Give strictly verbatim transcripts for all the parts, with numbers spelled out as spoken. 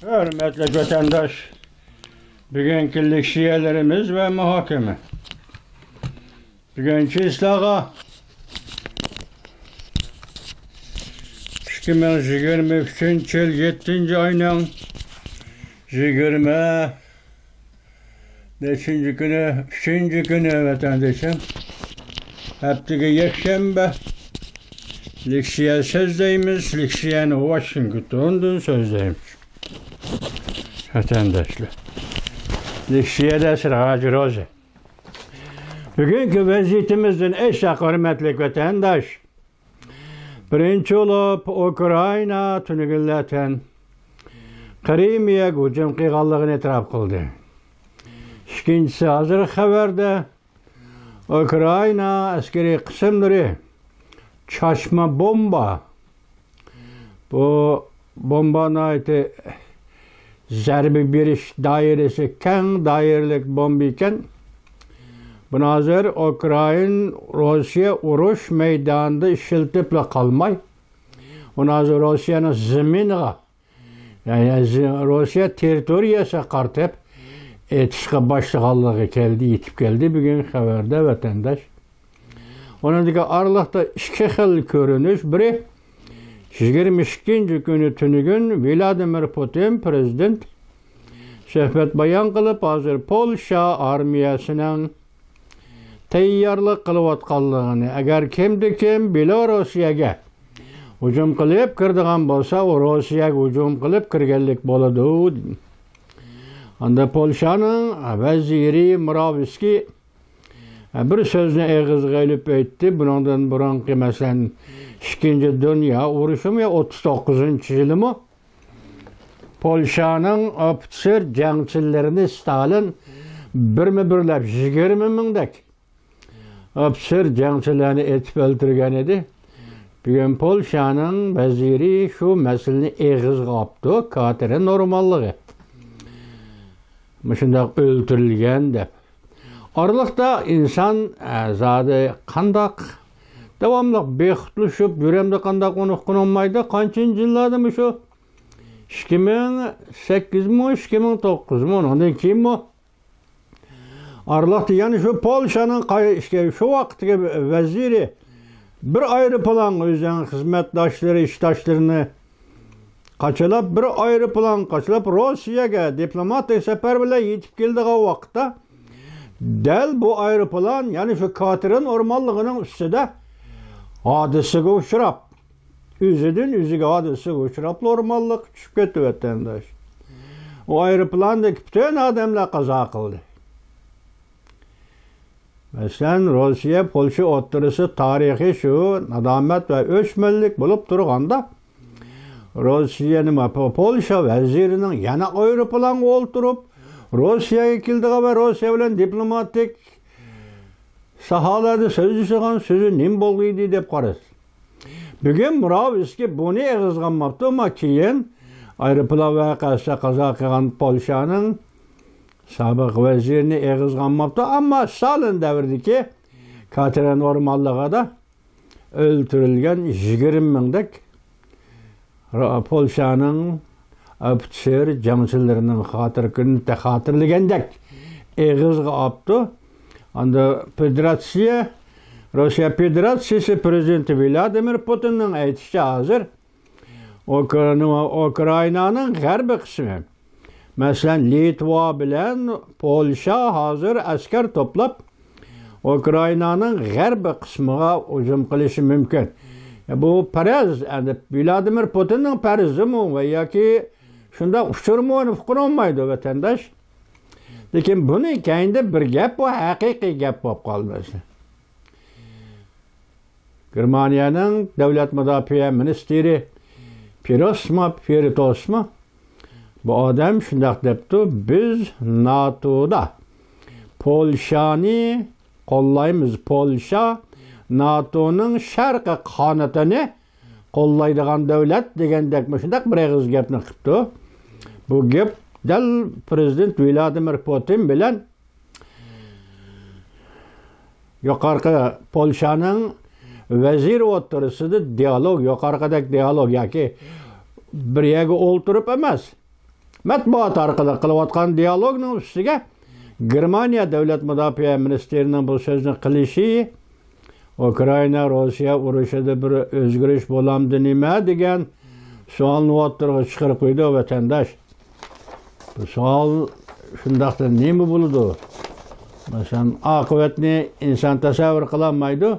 ھۆرمەتلىك ۋەتەنداش، بۈگۈنكى لېكسىيەلىرىمىز ۋە مۇھاكىمە. بۈگۈن چىسلاغا ئىككى مىڭ يىگىرمە ئۈچىنچى يىل يەتتىنچى ئاينىڭ يىگىرمە نەچچىنچى كۈنى، ئۈچىنچى كۈنى ۋەتەندىشىم. ھەپتىگە يەكشەنبە لېكسىيە سۆزلەيمىز. لېكسىيەنى ۋاشىنگتوندىن سۆزلەيمىز. ۋەتەنداشلار، لېكسىيەدە سىر ھاجىر روزى. بۈگۈنكى ۋەزىيىتىمىزدىن ئېيتساق، ھۆرمەتلىك ۋەتەنداش، بىرىنچى بولۇپ، ئۇكرائىنا تۈنۈگۈنلەتەن قىرىمىيەگە ھۇجۇم قىلغانلىقىنى ئېتىراپ قىلدى. ئىككىنچىسى، ھازىر خەۋەردە ئۇكرائىنا ئەسكىرىي قىسىملىرى چاچما بومبا، بۇ بومبا ناھايىتى زەربە بېرىش دائىرىسى كەڭ دائىرىلىك بومبا ئىكەن. بۇنى ھازىر ئۇكرائىن، روسىيە ئۇرۇش مەيدانىدا ئىشلىتىپلا قالماي، ئۇنى ھازىر روسىيەنىڭ زېمىنىغا، يەنى زې-، روسىيە تېررىتورىيەسىگە قارىتىپ ئېتىشقا باشلىغانلىقى كەلدى، يېتىپ كەلدى بۈگۈن خەۋەردە ۋەتەنداش. ئۇنىڭدىكى ئارىلىقتا ئىككى خىل كۆرۈنۈش. بىرى، يىگىرمە ئىككىنچى كۈنى تۈنۈگۈن ۋلادىمىر پۇتىن پىرېزىدېنت سۆھبەت بايان قىلىپ، ھازىر پولشا ئارمىيەسىنىڭ تەييارلىق قىلىۋاتقانلىقىنى، ئەگەر كىمدە كىم بېلوروسىيەگە ھۇجۇم قىلىپ كىرىدىغان بولسا، ئۇ روسىيەگە ھۇجۇم قىلىپ كىرگەنلىك بولىدۇ. ئاندا پولشانىڭ ۋەزىرى موراۋسكىي بىر سۆزنى ئېغىزغا ئېلىپ ئېيتتى. بۇنىڭدىن بۇرۇنقى، مەسىلەن، ئىككىنچى دۇنيا ئۇرۇشىمۇ يا ئوتتۇز توققۇزىنچى يىلىمۇ پولشانىڭ ئوفىتسېر جەڭچىلىرىنى ستالىن بىرمۇ بىرلەپ يىگىرمە مىڭدەك ئوفىتسېر جەڭچىلەرنى ئېتىپ ئۆلتۈرگەن ئىدى. بۈگۈن پولشانىڭ ۋەزىرى شۇ مەسىلىنى ئېغىزغا ئاپتۇ، كاتېرىنا نورماللىقى مۇشۇنداق ئۆلتۈرۈلگەن دەپ. ئارىلىقتا ئىنسان، ئە، زادى قانداق داۋاملىق بىخۇدلىشىپ يۈرەمدۇ، قانداق ئۇنى ئۇققىنى بولمايدۇ. قانچىنچى يىللاردا مۇشۇ؟ ئىككى مىڭ سەككىزمۇ، ئىككى مىڭ توققۇزمۇ، ئۇنىڭدىن كېيىنمۇ؟ ئارىلىقتا يەنە شۇ پولشانىڭ قاي-، شۇ ۋاقىتتىكى ۋەزىرى بىر ئايروپىلانغا ئۆزىنىڭ خىزمەتداشلىرى، ئىشداشلىرىنى قاچىلاپ، بىر ئايروپىلان قاچىلاپ، روسىيەگە دىپلوماتىك سەپەر بىلەن يېتىپ كېلىدىغان ۋاقىتتا، دەل بۇ ئايروپىلان، يەنى شۇ كاتېرىنا ئورمانلىقىنىڭ ئۈستىدە ھادىسىگە ئۇچراپ، ئۆزىدىن ئۆزىگە ھادىسىگە ئۇچراپلا ئورمانلىققا چۈشۈپ كەتتى، ۋەتەنداش. ئۇ ئايروپىلاندىكى پۈتۈن ئادەملەر قازا قىلدى. مەسىلەن، روسىيە، پولشا ئوتتۇرىسى تارىخىي شۇ نادامەت ۋە ئۆچمەنلىك بولۇپ تۇرغاندا، روسىيە نېمە، پو-، پولشا ۋەزىرىنىڭ يەنە ئايروپىلانغا ئولتۇرۇپ، روسىيەگە كېلىدىغان ۋە روسىيە بىلەن دىپلوماتىك ساھەلەردە سۆزلىشىدىغان سۆزى نېمە بولغىيدى دەپ قارىسا. بۈگۈن مۇراۋسكىي بۇنى ئېغىزغا ئالماپتۇ، ئەمما كېيىن ئايروپىلان ۋەقەسىدە قازا قىلغان پولشانىڭ سابىق ۋەزىرىنى ئېغىزغا ئالماپتۇ، ئەمما ستالىن دەۋرىدىكى كاتېرىنا ئورمانلىقىدا ئۆلتۈرۈلگەن يىگىرمە مىڭدەك را-، پولشانىڭ ئوفىتسېر جەڭچىلىرىنىڭ خاتىرە كۈنىنى خاتىرىلىگەندەك ئېغىزغا ئاپتۇ. ئاندا فېدېراتسىيە، روسىيە فېدېراتسىيىسى پىرېزىدېنتى ۋلادىمىر پۇتىننىڭ ئېيتىشىچە، ھازىر ئۇكرائىنا، ئۇكرائىنانىڭ غەربىي قىسمى، مەسىلەن، لىتۋا بىلەن پولشا ھازىر ئەسكەر توپلاپ، ئۇكرائىنانىڭ غەربىي قىسمىغا ھۇجۇم قىلىشى مۇمكىن. بۇ پەرەز، ئەمدى ۋلادىمىر پۇتىننىڭ پەرىزىمۇ ۋە ياكى شۇنداق ئۇچۇرمۇ، ئۇنى ئۇققىلى بولمايدۇ، ۋەتەنداش. لېكىن بۇنىڭ كەينىدە بىر گەپ، بۇ ھەقىقىي گەپ بولۇپ قالدى مەسىلەن. گېرمانىيەنىڭ دۆلەت مۇداپىئە مىنىستىرى پىرسمۇ، پىرتوسمۇ، بۇ ئادەم شۇنداق دەپتۇ، بىز ناتودا پولشانى قوللايمىز، پولشا ناتونىڭ شەرقىي قانىتىنى قوللايدىغان دۆلەت دېگەندەك مۇشۇنداق بىر ئېغىز گەپنى قىپتۇ. بۇ گەپ دەل پىرېزىدېنت ۋلادىمىر پۇتىن بىلەن يۇقارقى پولشانىڭ ۋەزىرى ئوتتۇرىسىدا دىئالوگ، يۇقارقىدەك دىئالوگ ياكى بىر يەرگە ئولتۇرۇپ ئەمەس، مەتبۇئات ئارقىلىق قىلىۋاتقان دىيالوگنىڭ ئۈستىگە گېرمانىيە دۆلەت مۇداپىئە مىنىستىرىنىڭ بۇ سۆزنى قىلىشى ئۇكرائىنا روسىيە ئۇرۇشىدا بىر ئۆزگىرىش بولامدۇ نېمە دېگەن سوئالنى ئوتتۇرىغا چىقىرىپ قويدى ۋەتەنداش. بۇ سوئال شۇنداقتا نېمە بولىدۇ؟ مەسىلەن، ئاقىۋەتنى ئىنسان تەسەۋۋۇر قىلالمايدۇ.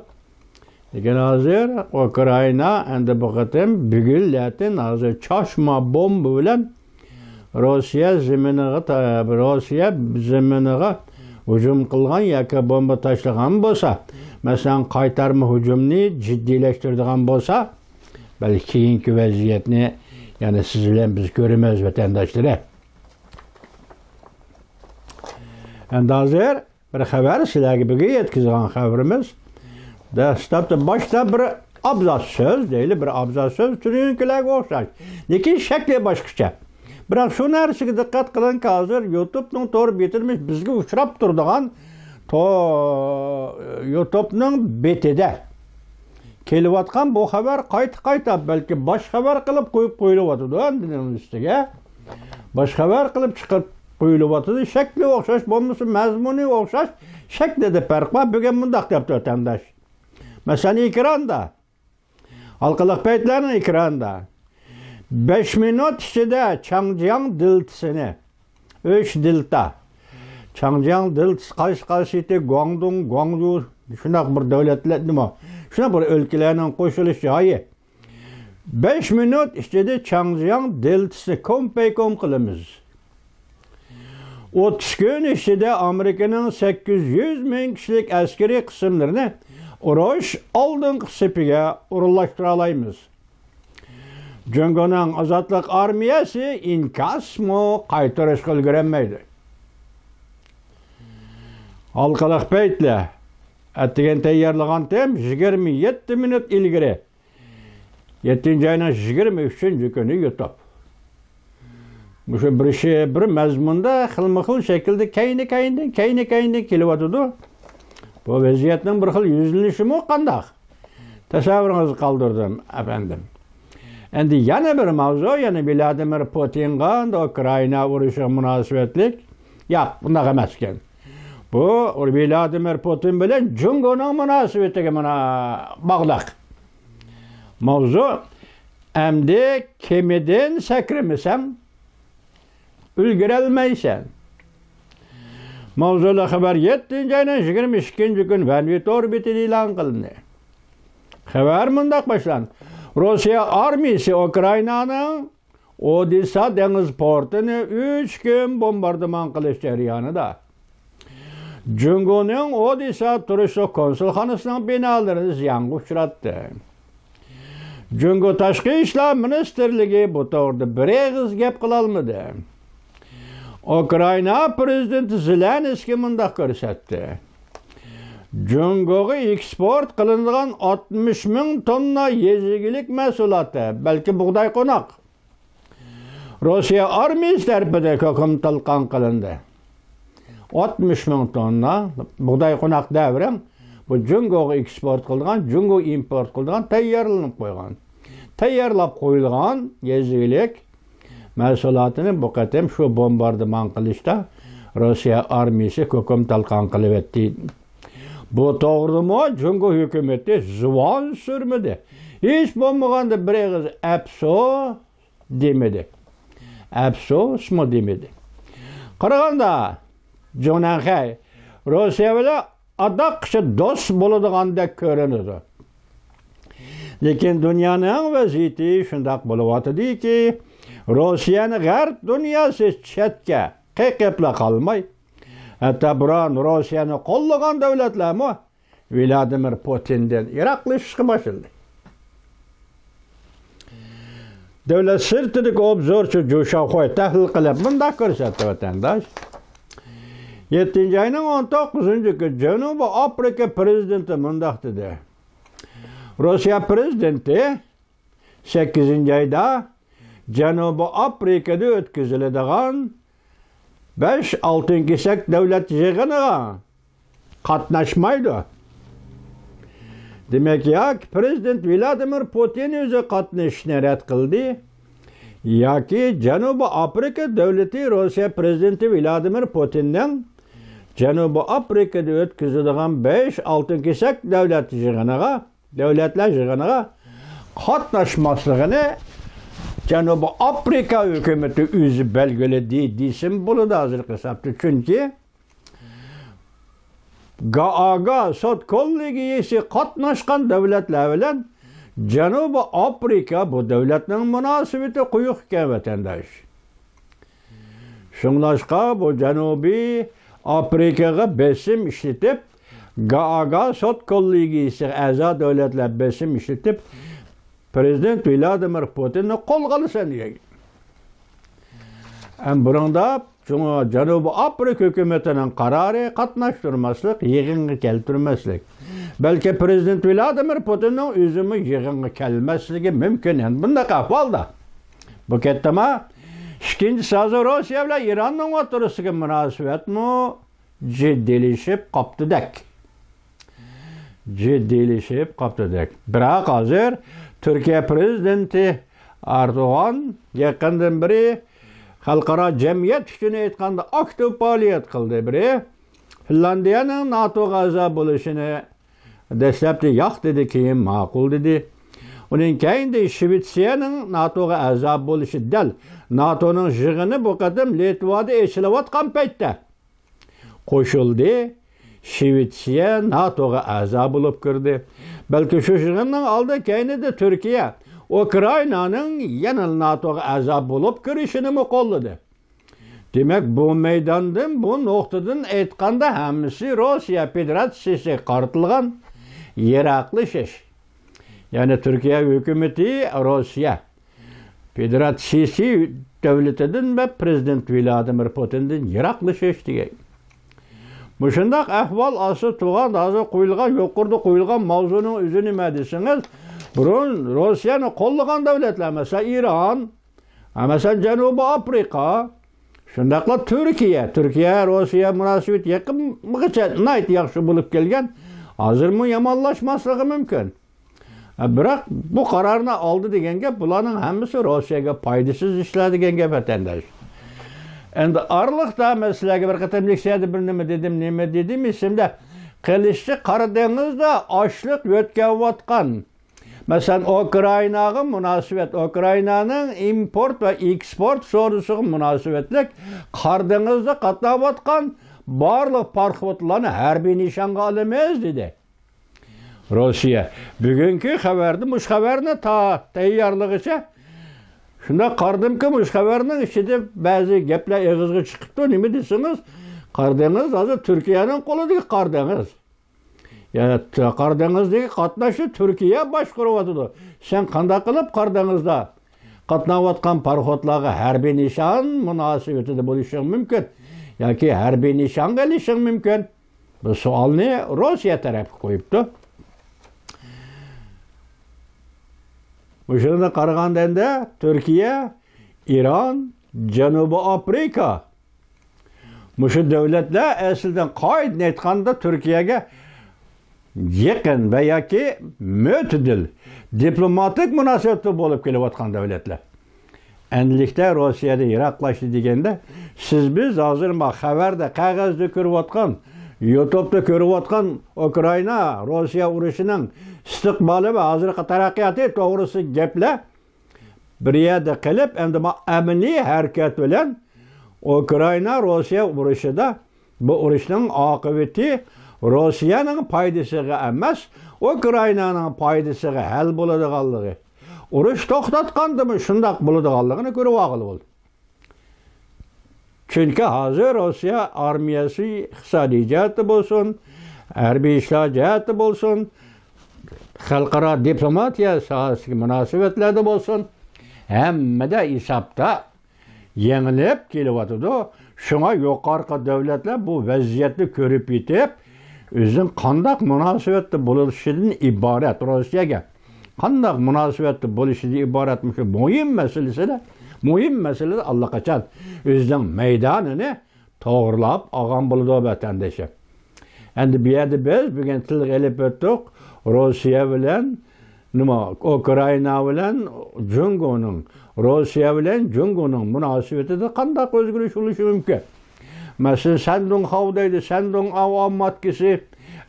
لېكىن ھازىر ئۇكرائىنا ئەمدى بۇ قېتىم بۈگۈن لەتىن ھازىر چاچما بومبا بىلەن روسىيە زېمىنىغا تا-، روسىيە زېمىنىغا ھۇجۇم قىلغان ياكى بومبا تاشلىغان بولسا، مەسىلەن، قايتارما ھۇجۇمنى جىددىيلەشتۈرىدىغان بولسا، بەلكى كېيىنكى ۋەزىيەتنى يەنە سىز بىلەن بىز كۆرىمىز، ۋەتەنداشلىرى. ئەمدى ھازىر بىر خەۋەر، سىلەرگە بۈگۈن يەتكۈزگەن خەۋىرىمىز. دەسلەپتە باشتا بىر ئابزاس سۆز دەيلى، بىر ئابزاس سۆز تۈنۈگۈنكىلەرگە ئوخشاش. لېكىن شەكلى باشقىچە. بىراق شۇ نەرسىگە دىققەت قىلىڭكى، ھازىر يۇتۇبنىڭ تور بېتىدە بىزگە ئۇچراپ تۇرىدىغان تو-، يۇتۇبنىڭ بېتىدە كېلىۋاتقان بۇ خەۋەر قايتا-قايتا، بەلكى باش خەۋەر قىلىپ قويۇپ قويۇلۇۋاتىدۇ ئەمدىنىڭ ئۈستىگە. باش خەۋەر قىلىپ چىقىپ قويۇلۇۋاتىدۇ. شەكلى ئوخشاش بولمىسا، مەزمۇنى ئوخشاش، شەكلىدە پەرق بار. بۈگۈن مۇنداق دەپتۇ ۋەتەنداش. مەسىلەن، ئېكراندا، ھالقىلىق پەيتلەرنىڭ ئېكرانىدا، بەش مىنۇت ئىچىدە چاڭجياڭ دېلتىسىنى، ئۈچ دېلتا، چاڭجياڭ دېلتىسى قايسى قايسى ئىدى؟ گۇاڭدۇڭ، گۇاڭجۇ، شۇنداق بىر دۆلەتلەر نېمە؟ شۇنداق بىر ئۆلكىلەرنىڭ قوشۇلۇش جايى. بەش مىنۇت ئىچىدە چاڭجياڭ دېلتىسىنى كومپەيكوم قىلىمىز. ئوتتۇز كۈن ئىچىدە ئامېرىكىنىڭ سەككىز يۈز مىڭ كىشىلىك ئەسكىرىي قىسىملىرىنى ئۇرۇش ئالدىنقى سېپىگە ئورۇنلاشتۇرالايمىز. جۇڭگونىڭ ئازادلىق ئارمىيەسى ئىنكاسمۇ قايتۇرۇشقا ئۈلگۈرەلمەيدۇ. ھالقىلىق پەيتلەر. ئەتىگەن تەييارلىغانتىم، يىگىرمە يەتتە مىنۇت ئىلگىرى يەتتىنچى ئاينىڭ يىگىرمە ئۈچىنچى كۈنى يۇتۇپ. مۇشۇ بىر شېئىر، بىر مەزمۇندا خىلمۇ خىل شەكىلدە كەينى-كەينىدىن، كەينى-كەينىدىن كېلىۋاتىدۇ. بۇ ۋەزىيەتنىڭ بىر خىل يۈزلىنىشىمۇ قانداق؟ تەسەۋۋۇرىڭىزگە قالدۇردۇم، ئەپەندىم. ئەمدى يەنە بىر ماۋزۇ، يەنە ۋلادىمىر پۇتىنغا ئۇكرائىنا ئۇرۇشىغا مۇناسىۋەتلىك. ياق، بۇنداق ئەمەسكەن. بۇ ۋلادىمىر پۇتىن بىلەن جۇڭگونىڭ مۇناسىۋىتىگە مۇنا-، باغلىق. ماۋزۇ، ئەمدى كېمىدىن سەكرىمىسەڭ، ئۈلگۈرەلمەيسەن. ماۋزۇلۇق خەۋەر يەتتىنچى ئاينىڭ يىگىرمە ئىككىنچى كۈنى ۋەنۋى تور بېتىدە ئېلان قىلىندى. خەۋەر مۇنداق باشلاندى. روسىيە ئارمىيىسى ئۇكرائىنانىڭ ئودېسا دېڭىز پورتىنى ئۈچ كۈن بومباردىمان قىلىش جەريانىدا، جۇڭگونىڭ ئودېسا تۇرۇشلۇق كونسۇلخانىسىنىڭ بىنالىرى زىيانغا ئۇچراتتى. جۇڭگو تاشقى ئىشلار مىنىستىرلىكى بۇ توغرىدا بىر ئېغىز گەپ قىلالمىدى. ئۇكرائىنا پىرېزىدېنتى زېلېنسكىي مۇنداق كۆرسەتتى. جۇڭگوغا ئېكسپورت قىلىنىدىغان ئاتمىش مىڭ توننا يېزا ئىگىلىك مەھسۇلاتى، بەلكى بۇغداي قوناق، روسىيە ئارمىيىسى تەرىپىدىن كوكۇم تالقان قىلىندى. ئاتمىش مىڭ توننا بۇغداي قوناق دەۋرىڭ، بۇ جۇڭگوغا ئېكسپورت قىلىدىغان، جۇڭگو ئىمپورت قىلىدىغان تەييارلىنىپ قويغان، تەييارلاپ قويۇلغان يېزا ئىگىلىك مەھسۇلاتىنى بۇ قېتىم شۇ بومباردىمان قىلىشتا روسىيە ئارمىيىسى كوكۇم تالقان قىلىۋەتتى. بۇ توغرىدىمۇ جۇڭگو ھۆكۈمىتى زۇۋان سۈرمىدى. ھېچ بولمىغاندا بىر ئېغىز ئەپسۇ دېمىدى. ئەپسۇسمۇ دېمىدى. قارىغاندا، جۇڭنەنخەي روسىيە بىلەن ئاداققىچە دوست بولىدىغاندەك كۆرۈنىدۇ. لېكىن دۇنيانىڭ ۋەزىيىتى شۇنداق بولۇۋاتىدۇكى، روسىيەنى غەرب دۇنياسى چەتكە قېقىپلا قالماي، ھەتتا بۇرۇن روسىيەنى قوللىغان دۆلەتلەرمۇ ۋلادىمىر پۇتىندىن يىراقلىشىشقا باشلىدى. دۆلەت سىرتىدىكى ئوبزورچى جۇ شاۋخۇي تەھلىل قىلىپ مۇنداق كۆرسەتتى، ۋەتەنداش. يەتتىنچى ئاينىڭ ئون توققۇزىنچى كۈنى جەنۇبىي ئافرىقا پىرېزىدېنتى مۇنداق دېدى. روسىيە پىرېزىدېنتى سەككىزىنچى ئايدا جەنۇبىي ئافرىقىدا ئۆتكۈزۈلىدىغان بەش ئالتۇن كېسەك دۆلەت يىغىنىغا قاتناشمايدۇ. دېمەك، ياكى پىرېزىدېنت ۋلادىمىر پۇتىن ئۆزى قاتنىشىشنى رەت قىلدى، ياكى جەنۇبىي ئافرىقا دۆلىتى روسىيە پىرېزىدېنتى ۋلادىمىر پۇتىننىڭ جەنۇبىي ئافرىقىدا ئۆتكۈزىدىغان بەش ئالتۇن كېسەك دۆلەت يىغىنىغا، دۆلەتلەر يىغىنىغا قاتناشماسلىقىنى جەنۇبىي ئافرىقا ھۆكۈمىتى ئۆزى بەلگىلىدى دېسىمۇ بولىدۇ ھازىرقى ھېسابتا. چۈنكى گائاگا سوت كوللېگىيىسى قاتناشقان دۆلەتلەر بىلەن جەنۇبىي ئافرىقا بۇ دۆلەتنىڭ مۇناسىۋىتى قويۇق ئىكەن، ۋەتەنداش. شۇڭلاشقا بۇ جەنۇبىي ئافرىقىغا بېسىم ئىشلىتىپ، گائاگا سوت كوللېگىيىسىغا ئەزا دۆلەتلەر بېسىم ئىشلىتىپ، پىرېزىدېنت ۋلادىمىر پۇتىننى قولغا ئالىسەن دېگەن. ئەم بۇنىڭدا جۇڭ-، جەنۇبىي ئافرىقا ھۆكۈمىتىنىڭ قارارى قاتناشتۇرماسلىق، يىغىنغا كەلتۈرمەسلىك. بەلكى پىرېزىدېنت ۋلادىمىر پۇتىننىڭ ئۆزىمۇ يىغىنغا كەلمەسلىكى مۇمكىن. ئەمدى بۇنداق ئەھۋالدا، بۇ كەتتىما، ئىككىنچىسى، ھازىر روسىيە بىلەن ئىراننىڭ ئوتتۇرىسىدىكى مۇناسىۋەتمۇ جىددىيلىشىپ قاپتىدەك. جىددىيلىشىپ قاپتىدەك. بىراق ھازىر تۈركىيە پىرېزىدېنتى ئەردوغان يېقىندىن بېرى خەلقئارا جەمئىيەت ئۈچۈن ئېيتقاندا ئاكتىپ پائالىيەت قىلدى. بىرى فىنلاندىيەنىڭ ناتوغا ئەزا بولۇشىنى دەسلەپتە ياق دېدى، كېيىن ماقۇل دېدى. ئۇنىڭ كەينىدە شىۋېتسىيەنىڭ ناتوغا ئەزا بولۇشى دەل ناتونىڭ يىغىنى بۇ قېتىم لىتۋادا ئېچىلىۋاتقان پەيتتە قوشۇلدى. شىۋېتسىيە ناتوغا ئەزا بولۇپ كىردى. بەلكى شۇ يىغىننىڭ ئالدى كەينىدە تۈركىيە ئۇكرائىنانىڭ يەنە ناتوغا ئەزا بولۇپ كىرىشىنىمۇ قوللىدى. دېمەك، بۇ مەيداندىن، بۇ نۇقتىدىن ئېيتقاندا، ھەممىسى روسىيە فېدېراتسىيىسىگە قارىتىلغان يىراقلىشىش. يەنى تۈركىيە ھۆكۈمىتى روسىيە فېدېراتسىيىسى دۆلىتىدىن ۋە پىرېزىدېنت ۋلادىمىر پۇتىندىن يىراقلىشىش دېگەن. مۇشۇنداق ئەھۋال ئاستىدا تۇرغان، ھازىر قويۇلغان، يۇقىرىدا قويۇلغان ماۋزۇنىڭ ئۆزى نېمە دېسىڭىز، بۇرۇن روسىيەنى قوللىغان دۆلەتلەر، مەسىلەن، ئىران، ھە، مەسىلەن، جەنۇبىي ئافرىقا، شۇنداقلا تۈركىيە. تۈركىيە روسىيە مۇناسىۋىتى يېقىنغىچە ناھايىتى ياخشى بولۇپ كەلگەن. ھازىرمۇ يامانلاشماسلىقى مۇمكىن. ھە، بىراق بۇ قارارنى ئالدى دېگەن گەپ، بۇلارنىڭ ھەممىسى روسىيەگە پايدىسىز ئىشلار دېگەن گەپ، ۋەتەنداش. ئەمدى ئارىلىقتا مەن سىلەرگە بىر قېتىم لېكسىيەدە بىر نېمە دېدىم، نېمە دېدىم ئېسىمدە. قىلىشچى، قارا دېڭىزدا ئاشلىق يۆتكەۋاتقان، مەسىلەن، ئۇكرائىناغا مۇناسىۋەت، ئۇكرائىنانىڭ ئىمپورت ۋە ئېكسپورت سودىسىغا مۇناسىۋەتلىك قارا دېڭىزدا قاتناۋاتقان بارلىق پاراخوتلارنى ھەربىي نىشانغا ئالىمىز، دېدى روسىيە. بۈگۈنكى خەۋەردە مۇشۇ خەۋەرنى تا تەييارلىغىچە شۇنداق قارىدىمكى، مۇشۇ خەۋەرنىڭ ئىچىدە بەزى گەپلەر ئېغىزغا چىقىپتۇ. نېمە دېسىڭىز، قارا دېڭىز ھازىر تۈركىيەنىڭ قولىدىكى قارا دېڭىز. يەنى ت-، قارا دېڭىزدىكى قاتناشنى تۈركىيە باشقۇرۇۋاتىدۇ. سەن قانداق قىلىپ قارا دېڭىزدا قاتناۋاتقان پاراخوتلارغا ھەربىي نىشان مۇناسىۋىتىدە بولۇشۇڭ مۇمكىن ياكى ھەربىي نىشانغا ئېلىشىڭ مۇمكىن؟ بۇ سوئالنى روسىيە تەرەپكە قويۇپتۇ. مۇشۇنى قارىغاندا ئەمدى تۈركىيە، ئىران، جەنۇبىي ئافرىقا، مۇشۇ دۆلەتلەر ئەسلىدە قائىدىنى ئېيتقاندا تۈركىيەگە يېقىن ۋە ياكى مۆتىدىل دىپلوماتىك مۇناسىۋەتتە بولۇپ كېلىۋاتقان دۆلەتلەر. ئەنلىكتە روسىيەدىن يىراقلاشتى دېگەندە، سىز بىز ھازىر ما خەۋەردە، قەغەزدە كۆرۈۋاتقان، يۇتۇبتا كۆرۈۋاتقان ئۇكرائىنا روسىيە ئۇرۇشىنىڭ ئىستىقبالى ۋە ھازىرقى تەرەققىياتى توغرىسىدىكى گەپلەر بىر يەردە قېلىپ، ئەمدى ما ئەمەلىي ھەرىكەت بىلەن ئۇكرائىنا روسىيە ئۇرۇشىدا بۇ ئۇرۇشنىڭ ئاقىۋىتى روسىيەنىڭ پايدىسىغا ئەمەس، ئۇكرائىنانىڭ پايدىسىغا ھەل بولىدىغانلىقى، ئۇرۇش توختاتقاندىمۇ شۇنداق بولىدىغانلىقىنى كۆرۈۋالغىلى بولىدۇ. چۈنكى ھازىر روسىيە ئارمىيەسى ئىقتىسادىي جەھەتتە بولسۇن، ھەربىي ئىشلار جەھەتتە بولسۇن، خەلقئارا دىپلوماتىيە ساھەسىدىكى مۇناسىۋەتلەردە بولسۇن، ھەممىدە ھېسابتا يېڭىلىپ كېلىۋاتىدۇ. شۇڭا يۇقىرىقى دۆلەتلەر بۇ ۋەزىيەتنى كۆرۈپ يېتىپ، ئۆزىنىڭ قانداق مۇناسىۋەتتە بولۇشىدىن ئىبارەت، روسىيەگە قانداق مۇناسىۋەتتە بولۇشىدىن ئىبارەت مۇشۇ مۇھىم مەسىلىسىدە، مۇھىم مەسىلىدە ئاللىقاچان ئۆزىنىڭ مەيدانىنى توغرىلاپ ئالغان بولىدۇ، ۋەتەندىشىم. ئەمدى بۇ يەردە بىز بۈگۈن تىلغا ئېلىپ ئۆتتۇق، روسىيە بىلەن نېمە، ئۇكرائىنا بىلەن جۇڭگونىڭ، روسىيە بىلەن جۇڭگونىڭ مۇناسىۋىتىدە قانداق ئۆزگىرىش بولۇشى مۇمكىن؟ مەسىلەن، شەندۇڭ خاۋ دەيدۇ، شەندۇڭ ئاۋام ماتكىسى،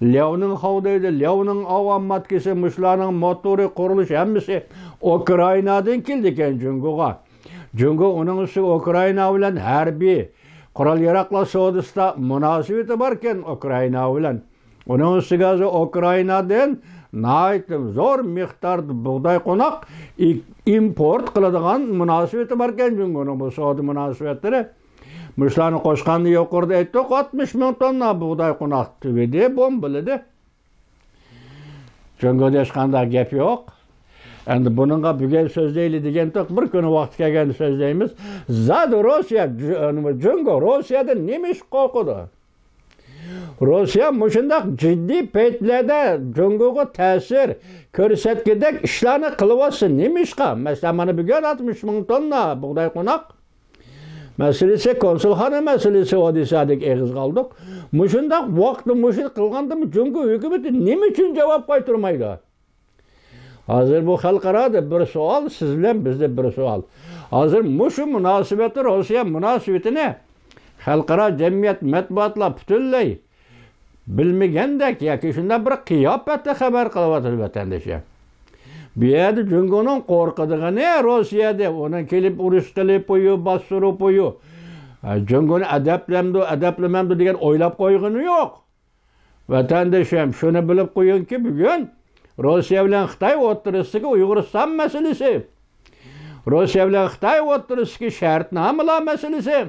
لياۋنىڭ خاۋ دەيدۇ، لياۋنىڭ ئاۋام ماتكىسى، مۇشۇلارنىڭ موتورى، قۇرۇلۇش ھەممىسى ئۇكرائىنادىن كېلىدىكەن جۇڭگوغا. جۇڭگو ئۇنىڭ ئۈستىگە ئۇكرائىنا بىلەن ھەربىي قورال-ياراغلار سودىسىدا مۇناسىۋىتى باركەن ئۇكرائىنا بىلەن. ئۇنىڭ ئۈستىگە ھازىر ئۇكرائىنادىن ناھايىتى زور مىقداردا بۇغداي قوناق ئى-، ئىمپورت قىلىدىغان مۇناسىۋىتى باركەن جۇڭگونىڭ بۇ سودا مۇناسىۋەتلىرى. مۇشۇلارنى قوشقاندا يۇقىرىدا ئېيتتۇق، ئاتمىش مىڭ توننا بۇغداي قوناق تۈگىدى، بومبىلىدى. جۇڭگودا ھېچقانداق گەپ يوق. ئەمدى بۇنىڭغا بۈگۈن سۆزلەيلى دېگەنتۇق، بىر كۈنى ۋاقتى كەلگەندە سۆزلەيمىز. زادى روسىيە، جۇ-، جۇڭگو روسىيەدىن نېمە ئىش قورقىدۇ؟ روسىيە مۇشۇنداق جىددىي پەيتلەردە جۇڭگوغا تەسىر كۆرسەتكۈدەك ئىشلارنى قىلىۋاتسا نېمە ئىشقا؟ مەسىلەن، مانا بۈگۈن ئاتمىش مىڭ توننا بۇغداي قوناق مەسىلىسى، كونسۇلخانا مەسىلىسى ئودېسسادىكى ئېغىزغا ئالدۇق. مۇشۇنداق ۋاقىتتا مۇشۇنى قىلغاندىمۇ جۇڭگو ھۆكۈمىتى نېمە ئۈچۈن جاۋاب قايتۇرمايدۇ؟ ھازىر بۇ خەلقئارادا بىر سوئال، سىز بىلەن بىزدە بىر سوئال. ھازىر مۇشۇ مۇناسىۋەتتە روسىيە مۇناسىۋىتىنى خەلقئارا جەمئىيەت، مەتبۇئاتلار پۈتۈنلەي بىلمىگەندەك ياكى شۇنداق بىر قىياپەتتە خەۋەر قىلىۋاتىدۇ ۋەتەندىشى. بۇ يەردە جۇڭگونىڭ قورقىدىغىنى روسىيەدە ئۇنىڭ كېلىپ ئۇرۇش قىلىپ قويۇ، باستۇرۇپ قويۇ. جۇڭگونى ئەدەپلەمدۇ، ئەدەپلىمەمدۇ دېگەن ئويلاپ قويغىنى يوق. ۋەتەندىشىم، شۇنى بىلىپ قويۇڭكى، بۈگۈن روسىيە بىلەن خىتاي ئوتتۇرىسىدىكى ئۇيغۇرىستان مەسىلىسى، روسىيە بىلەن خىتاي ئوتتۇرىسىدىكى شەرتنامىلار مەسىلىسى،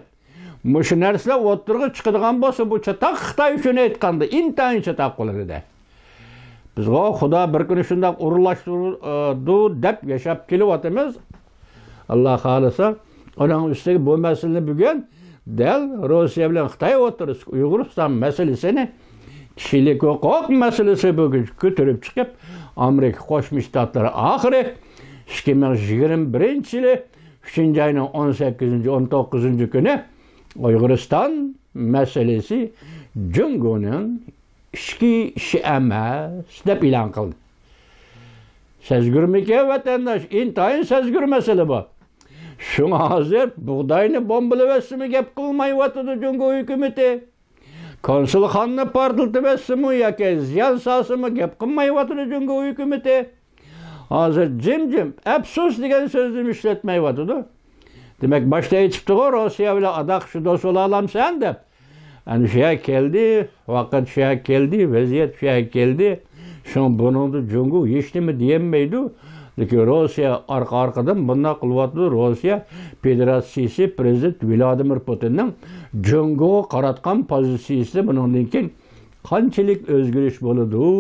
مۇشۇ نەرسىلەر ئوتتۇرىغا چىقىدىغان بولسا، بۇ چاتاق، خىتاي ئۈچۈن ئېيتقاندا، ئىنتايىن چاتاق بولىدۇ. بىزغۇ خۇدا بىر كۈنى شۇنداق ئورۇنلاشتۇرىدۇ دەپ ياشاپ كېلىۋاتىمىز. ئاللا خالىسا، ئۇنىڭ ئۈستىگە بۇ مەسىلىنى بۈگۈن دەل روسىيە بىلەن خىتاي ئوتتۇرىسىدىكى ئۇيغۇرىستان مەسىلىسىنى، كىشىلىك ھوقۇق مەسىلىسى بويىچە كۆتۈرۈپ چىقىپ، ئامېرىكا قوشما شتاتلىرى ئاخىرى ئىككى مىڭ يىگىرمە بىرىنچى يىلى ئۈچىنچى ئاينىڭ ئون سەككىزىنچى، ئون توققۇزىنچى كۈنى ئۇيغۇرىستان مەسىلىسى جۇڭگونىڭ ئىچكى ئىشى ئەمەس دەپ ئېلان قىلدى. سەزگۈرمىكەن ۋەتەنداش؟ ئىنتايىن سەزگۈر مەسىلە بۇ. شۇڭا ھازىر بۇغداينى بومبىلىۋەتسىمۇ گەپ قىلمايۋاتىدۇ جۇڭگو ھۆكۈمىتى. كونسۇلخانىنى پارتلىتىۋەتسىمۇ ياكى زىيان سالسىمۇ گەپ قىلمايۋاتىدۇ جۇڭگو ھۆكۈمىتى. ھازىر جىمجىم، ئەپسۇس دېگەن سۆزنىمۇ ئىشلەتمەيۋاتىدۇ. دېمەك، باشتا ئېيتىپتىغۇ، روسىيە بىلەن ئاداققىچە دوست بولالامسەن دەپ. ئەنە شۇ يەرگە كەلدى، ۋاقىت شۇ يەرگە كەلدى، ۋەزىيەت شۇ يەرگە كەلدى. شۇڭا بۇنىڭدا جۇڭگو ھېچنېمە دېيەلمەيدۇ. لېكىن روسىيە ئارقا-ئارقىدىن بۇنداق قىلىۋاتىدۇ. روسىيە فېدېراتسىيىسى پىرېزىدېنت ۋلادىمىر پۇتىننىڭ جۇڭگوغا قاراتقان پوزىتسىيىسى بۇنىڭدىن كېيىن قانچىلىك ئۆزگىرىش بولىدۇ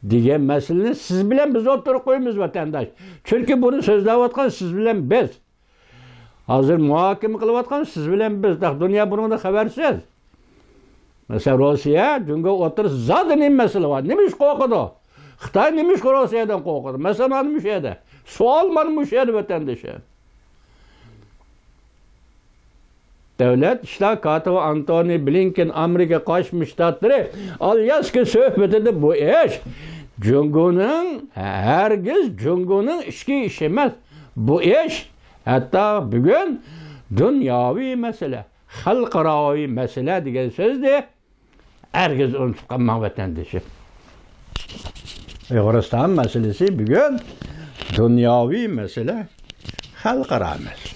دېگەن مەسىلىنى سىز بىلەن بىز ئوتتۇرىغا قويىمىز، ۋەتەنداش. چۈنكى بۇنى سۆزلەۋاتقان سىز بىلەن بىز. ھازىر مۇھاكىمە قىلىۋاتقان سىز بىلەن بىز. تېخى دۇنيا بۇنىڭدىن خەۋەرسىز. مەسىلەن، روسىيە، جۇڭگو ئوتتۇرىسىدا زادى نېمە مەسىلە بار؟ نېمە ئىش قورقىدۇ؟ خىتاي نېمە ئىشقا روسىيەدىن قورقىدۇ؟ مەسىلە مانا مۇشۇ يەردە. سوئال مانا مۇشۇ يەردە، ۋەتەندىشىم. دۆلەت ئىشلار كاتىپى ئانتونى بلىنكېن ئامېرىكا قوشما شتاتلىرى ئالياسكا سۆھبىتىدە بۇ ئىش جۇڭگونىڭ، ھەرگىز جۇڭگونىڭ ئىچكى ئىشى ئەمەس. بۇ ئىش ھەتتا بۈگۈن دۇنياۋى مەسىلە، خەلقئاراۋى مەسىلە دېگەن سۆزنى ھەرگىز ئۇنتۇپ قالماڭ، ۋەتەندىشىم. ئۇيغۇرىستان مەسىلىسى بۈگۈن دۇنياۋى مەسىلە، خەلقئارا مەسىلە.